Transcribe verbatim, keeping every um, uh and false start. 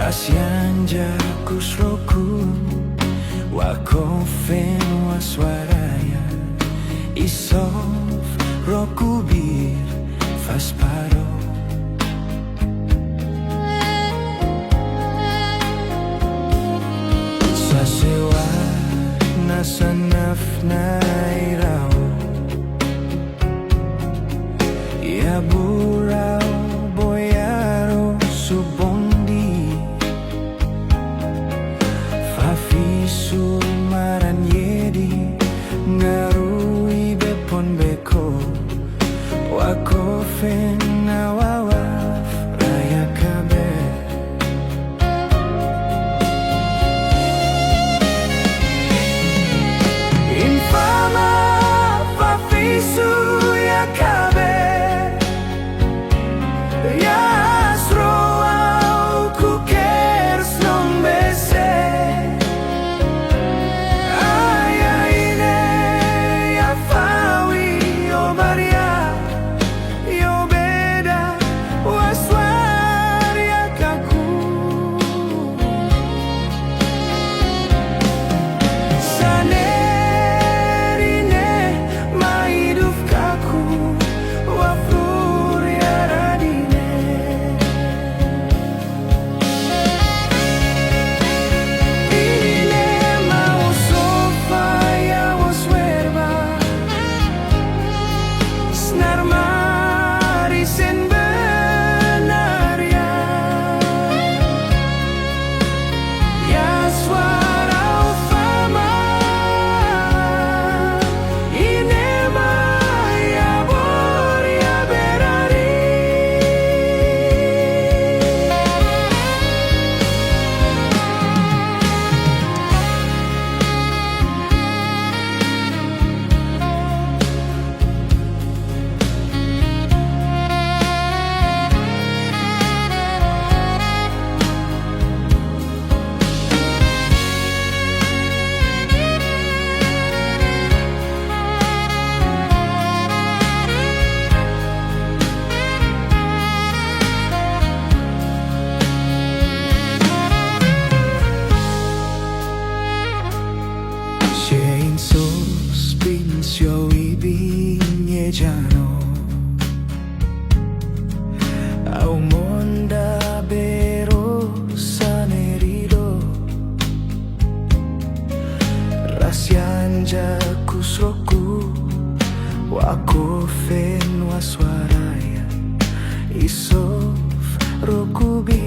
Asyan ja ku sroku, wa kofen wa swaraya, i sof roku bir fas paro. Sa sewa na sanaf na irao, ya burao boyaro subondi. Fafi su maran yedi, ngaru i bepon beko, wa kofen na wawaf raya kabe. Infama fafi su ya kabe, ya sroa u kuker snom bese. Aya ine ya fawi o baria, yo beda wa swaria kaku. Sanerine ma iduf kaku, wa furia radine. Ine ma o sofa ya o swerba, snar mari sen benar ya. Ya swara o fama, ine ma ya bor ya berari. Sien sos bin sio i bin e jano, au monda bero sanerido. Rasyan ja ku sroku, wa kofen wa swaraya, i sof roku bi